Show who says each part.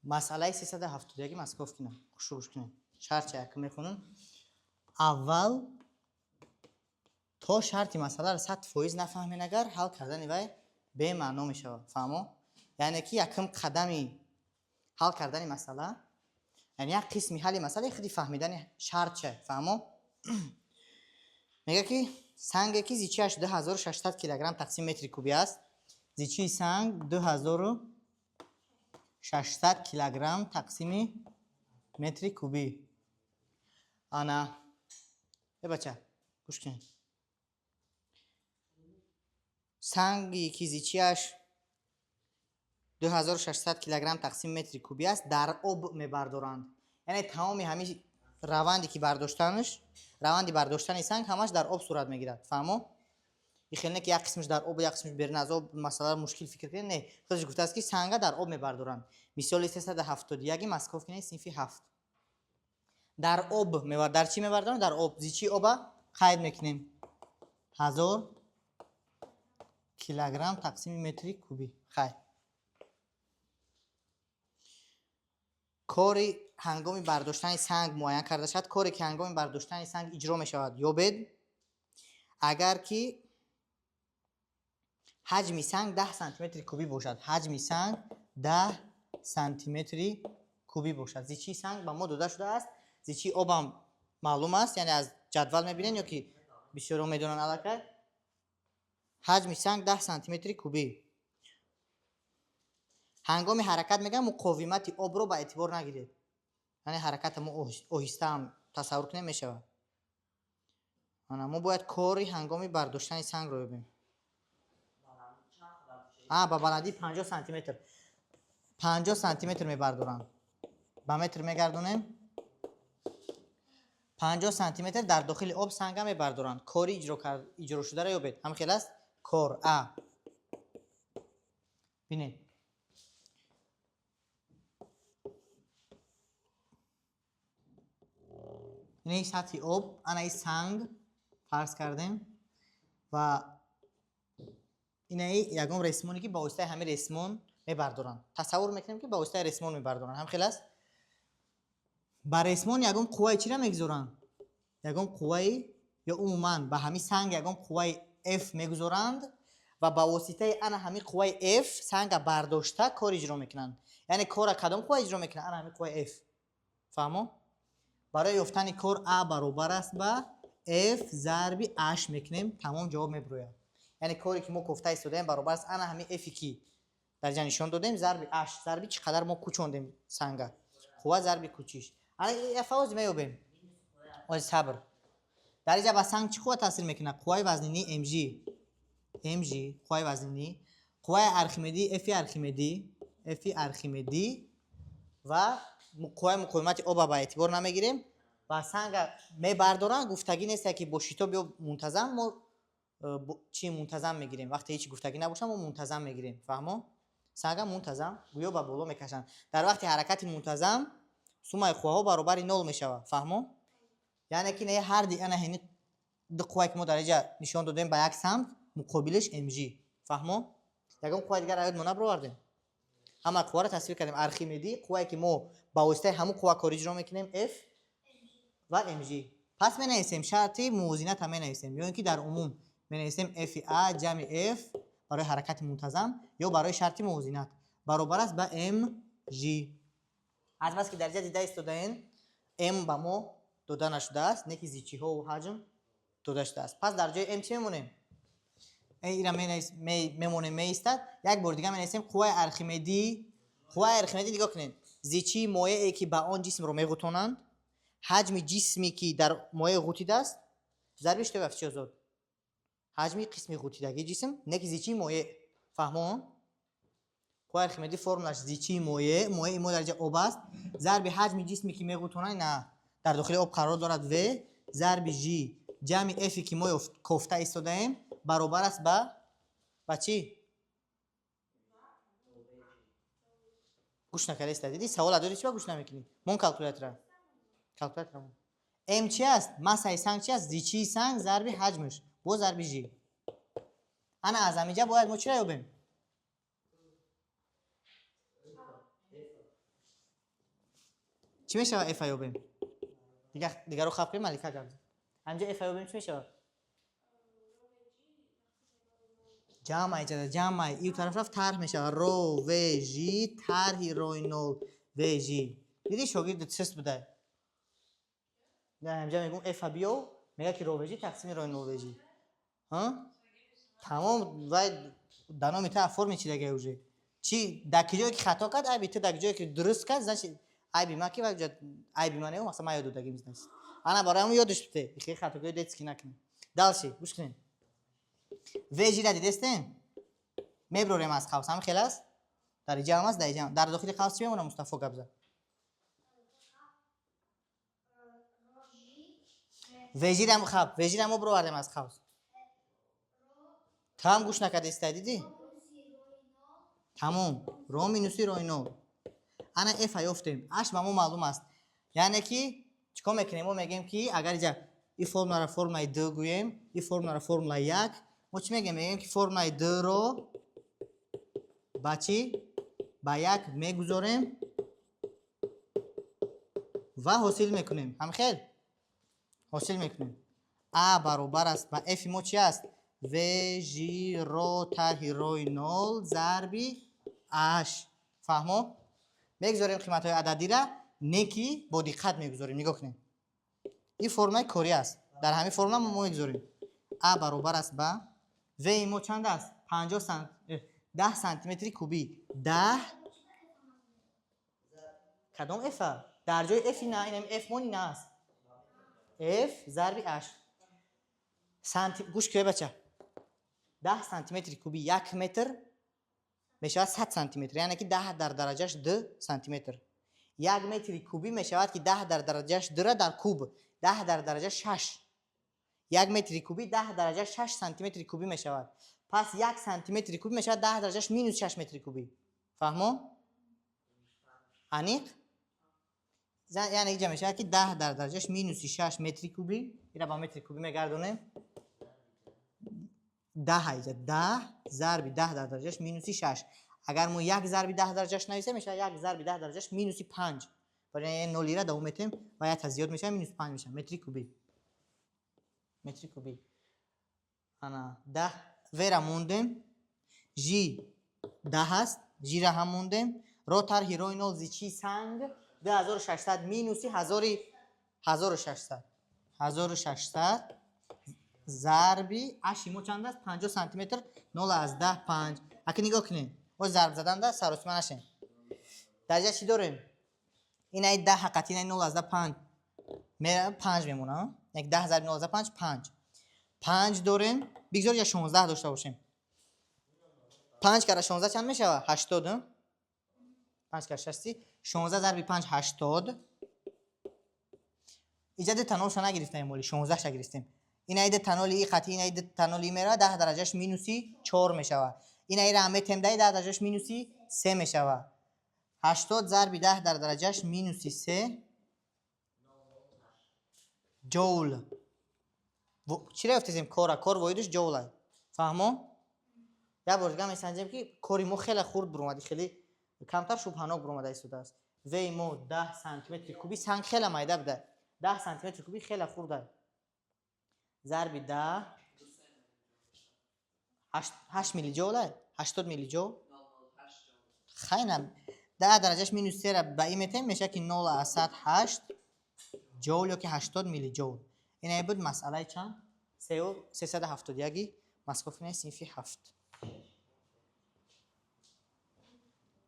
Speaker 1: Масъалаи 371 Московкина. Хушу гӯш кунед. Шартча якм мехонам. Аввал то шарти масъаларо 100% нафаҳмед, агар ҳал кардани вай бемаъно мешавад. Фаҳмо? Яъне ки якм қадами ҳал кардани масъала, яъне як қисми ҳалли масъала худи фаҳмидани шартча. Фаҳмо? Мега ки санге ки зичиаш 2600 килограмм тақсим метри кубӣ аст, зичии санг 2600 килограмм тақсими метри кубӣ. Ана э бача, гӯш кунед. Санги ки зичиаш 2600 килограмм тақсими метри кубӣ аст, дар об мебардоранд. Яъне тамоми ҳамин раванде ки бардоштанаш, раванди бардоштани санг ҳамаш дар об сурат мегирад. Фаҳмо? И хел не ки як қисмаш дар об, як қисмаш берун аз об, масъаларо мушкил фикр кунед, не. Худаш гуфтааст ки санга дар об мебардоранд. Мисоли 371 Московкинаи синфи 7. Дар об мебар, дар чӣ мебардоранд? Дар об. Зичии оба қайд мекунем. 1000 килограмм тақсими метри кубӣ. Хайр. Кори ҳангоми бардоштани санг муайян карда шавад. Коре ки ҳангоми бардоштани санг иҷро мешавад, ёбед. Агар ки ҳаҷми санг 10 сантиметри кубӣ бошад, ҳаҷми санг 10 сантиметри кубӣ бошад. Зичии санг ба мо дода шудааст, зичии обам маълум аст, яъне аз ҷадвал мебинем ё ки бисёрҳо медонанд аллакай. Ҳаҷми санг 10 сантиметри кубӣ. Ҳангоми ҳаракат мегӯям муқовимати обро ба эътибор нагиред. Яъне ҳараката мо оҳиста ҳам тасаввур кунем мешавад. Ана мо бояд кори ҳангоми бардоштани сангро ёбем. Ба баландии 50 сантиметр. 50 сантиметр мебардоранд. Ба метр мегардонем. 50 сантиметр дар дохили об санга мебардоранд. Кори иҷро шударо ёбед. Ҳам хел аст? Кор А. Бинед. Ин сатҳи об, ана ин санг фарз кардем ва инаи ягон ресмоне ки ба воситаи ҳамин ресмон мебардоранд. Тасаввур мекунем ки ба воситаи ресмон мебардоранд. Ҳам хел аст? Ба ресмон ягон қувваи чиро мегузоранд? Ягон қувваи ё умуман ба ҳамин санг ягон қувваи F мегузоранд ва ба воситаи ана ҳамин қувваи F санга бардошта кор иҷро мекунанд. Яъне кора кадом қувва иҷро мекунад? Ана ҳамин қувваи F. Фаҳмо? Барои ёфтани кор А баробар аст ба F зарби H мекунем, тамом ҷавоб мебирояд. Яъне коре ки мо кофта истодаем баробар аст ана ҳамин F ки дар ҷа нишон додем зарби H, зарби чӣ қадар мо кӯчондем санга. Қувва зарби кӯчиш. Ана F-ро меёбем. Оз сабр. Дар инҷа ба санг чӣ қувва таъсир мекунад? Қувваи вазнинӣ mg. mg қувваи вазнинӣ, қувваи Архимедӣ F Архимедӣ, F Архимедӣ ва қувваи муқовимати оба ба эътибор намегирем ва санга мебардоранд. Гуфтагӣ нест ки бо шитоб ё мунтазам мо чӣ мунтазам мегирем. Вақте ҳеҷ гуфтагӣ набошад мо мунтазам мегирем. Фаҳмо? Санга мунтазам гӯё ба боло мекашанд. Дар вақти ҳаракати мунтазам суммаи қувваҳо баробари нол мешавад. Фаҳмо? Яъне ки не ҳар ди ана ҳини ду қуввае ки мо дар инҷа нишон додем ба як самт муқобилиш mg. Фаҳмо? Ягон қувваи дигар аёд мо набаровардем. Ҳама қувваро тасвир кардем. Архимедӣ қуввае ки мо ба воситаи ҳамун қувва кор иҷро мекунем F ва mg. Пас менависем шарти мувозината менависем ё ин ки дар умум менависем F A ҷамъи F барои ҳаракати мунтазам ё барои шарти мувозинат баробар аст ба mg. Аз бас ки дар инҷа дида истодаем m ба мо дода нашудааст, не ки зичиҳо ва ҳаҷм дода шудааст. Пас дар ҷои m чӣ мемонем? Ира мемонем меистад. Як бор дига менависем қувваи Архимедӣ. Қувваи Архимедӣ нигоҳ кунед. Зичии моеъе ки ба он ҷисмро меғутонанд, ҳаҷми ҷисме ки дар моеъ ғутидааст, зарби шитоби афтиши озод. Ҳаҷми қисми ғутидагии ҷисм, не ки зичии моеъ. Фаҳмо? Қувваи Архимедӣ формулаш зичии моеъ, моеъи мо дар инҷа об аст, зарби ҳаҷми ҷисме ки меғутонанд, на дар дохили об қарор дорад V, зарби G ҷамъи F ки мо кофта истодаем баробар аст ба чӣ? Гӯш накарда истода. Дидӣ савол додӣ, чӣ ба гӯш намекунӣ? Мон калкулятора. Калкулятора мон. М чӣ аст? Массаи санг чӣ аст? Зичии санг зарби ҳаҷмаш бо зарби G. Ана аз ҳаминҷа бояд мо чиро ёбем? Чӣ мешавад F ёбем? Дигаро хаб кунем, Малика гап зад. Ҳамҷа F ёбем, чӣ мешавад? Ҷамъ иҷада, ҷамъ ию тараф рафт, тарҳ мешавад. Ро В Ж тарҳи рои нол В Ж. Диди, шогирд чист будай? Ҳамҷа мегӯм, F биё, мега ки ро В Ж тақсими рои нол В Ж. Ҳа? Тамом, вай да номи та оформить чидага уже. Чи дар ки ҷое ки хато кард, айби ту, дар ҷое ки дуруст кард, значит, айби ма ки вай айби ма не, масалан, ман ёд додагим, значит. Ана барои ҳамон ёдаш бите. Ихе хатогиҳои детский накунем. Дальше, гӯш кунем. ВЖ-ра дидестем? Меброрем аз қавс, ҳам хел аст? Дар иҷа ҳам аст, дар иҷа ҳам. Дар дохили қавс чӣ мемонад, Мустафо, гап зад? ВЖ-ра хаб, ВЖ-ра мо бировардем аз қавс. Там гӯш накардестай, дидӣ? Тамом. Ро минуси рои нол. Ана F ёфтем. Аш ба мо маълум аст. Яъне ки чикор мекунем? Мо мегӯем, ки агар иҷа и формуларо формулаи д гӯем, и формуларо формулаи як, мо чӣ мегӯем? Мегӯем, ки формулаи д-ро ба чӣ? Ба як мегузорем ва ҳосил мекунем. Ҳамхел? Ҳосил мекунем. А баробар аст ба F мо чи аст? В Ж ро тарҳи рои нол зарби H. Фаҳмо? Мегузорем қиматҳои ададира, не ки бо диққат мегузорем. Нигоҳ кунем. Ин формулаи корӣ аст. Дар ҳамин формула мо мегузорем. А баробар аст ба В мо чанд аст? 50 сан 10 сантиметри кубӣ. 10 кадом F? Дар ҷои F на, инам F мо на аст. F зарби H. Санти гӯш кунед, бача. 10 сантиметри кубӣ 1 метр мешавад 100 сантиметр, яъне ки 10 дар дараҷаш 2 сантиметр. 1 метри кубӣ мешавад ки 10 дар дараҷаш 2 дар куб, 10 дар дараҷа 6. 1 метри кубӣ 10 дараҷа 6 сантиметри кубӣ мешавад. Пас 1 сантиметри кубӣ мешавад 10 дараҷаш минус 6 метри кубӣ. Фаҳмо? Аниқ? Яъне иҷа мешавад, ки 10 дар дараҷаш минуси 6 метри кубӣ, ира ба метри кубӣ мегардонем. 10 иҷа 10 зарби 10 дар дараҷаш минуси 6. Агар мо 1 зарби 10 дараҷаш нависем, мешавад 1 зарби 10 дараҷаш минуси 5. Барои нолира давом метем ва якта зиёд мешавад, минус 5 мешавад метри кубӣ. Метри кубӣ. Ана 10 вера мондем. Ж 10 аст, Ж-ра ҳам мондем. Ро тарҳи рои нол зичии санг 2600 минуси 1600. 1600 зарби H мо чанд аст? 50 сантиметр, 0 аз 10 5. Аки нигоҳ кунед. О, зарб заданда саросима нашем. Дар ҷа чӣ дорем? Инаи 10 ҳаққати инаи 0 аз 10 5. 5 мемона. Як 10 зарби 0 аз 10 5, 5. 5 дорем. Бигзор я 16 дошта бошем. 5 кара 16 чанд мешавад? 80. 5 кара 60, 16 зарби 5, 80. Иҷа ду танолша нагирифтем, моли 16 ша гирифтем. Инаи ду таноли и қатъи инаи ду таноли мера 10 дараҷаш минуси 4 мешавад. Инаи ра метем, даи 10 дараҷаш минуси 3 мешавад. 80 зарби 10 дар дараҷаш минуси 3 ҷоул. Чира ёфтесем кора? Кор воҳидаш ҷоула. Фаҳмо? Як бор дига месанҷем, ки кори мо хеле хурд буромад, хеле камтар шубҳанок буромада истодааст. В мо 10 сантиметри куби, санг хеле майда буда. 10 сантиметри куби хеле хурда. Зарби 10, 8 миллиҷоула, 80 миллиҷоул. Хайна, 10 дараҷаш минус 3 ба и метем, мешавад ки 0,8 ҷоул ёки 80миллиҷоул. Инаи буд масъалаи чанд? 371 Московский, синфи 7.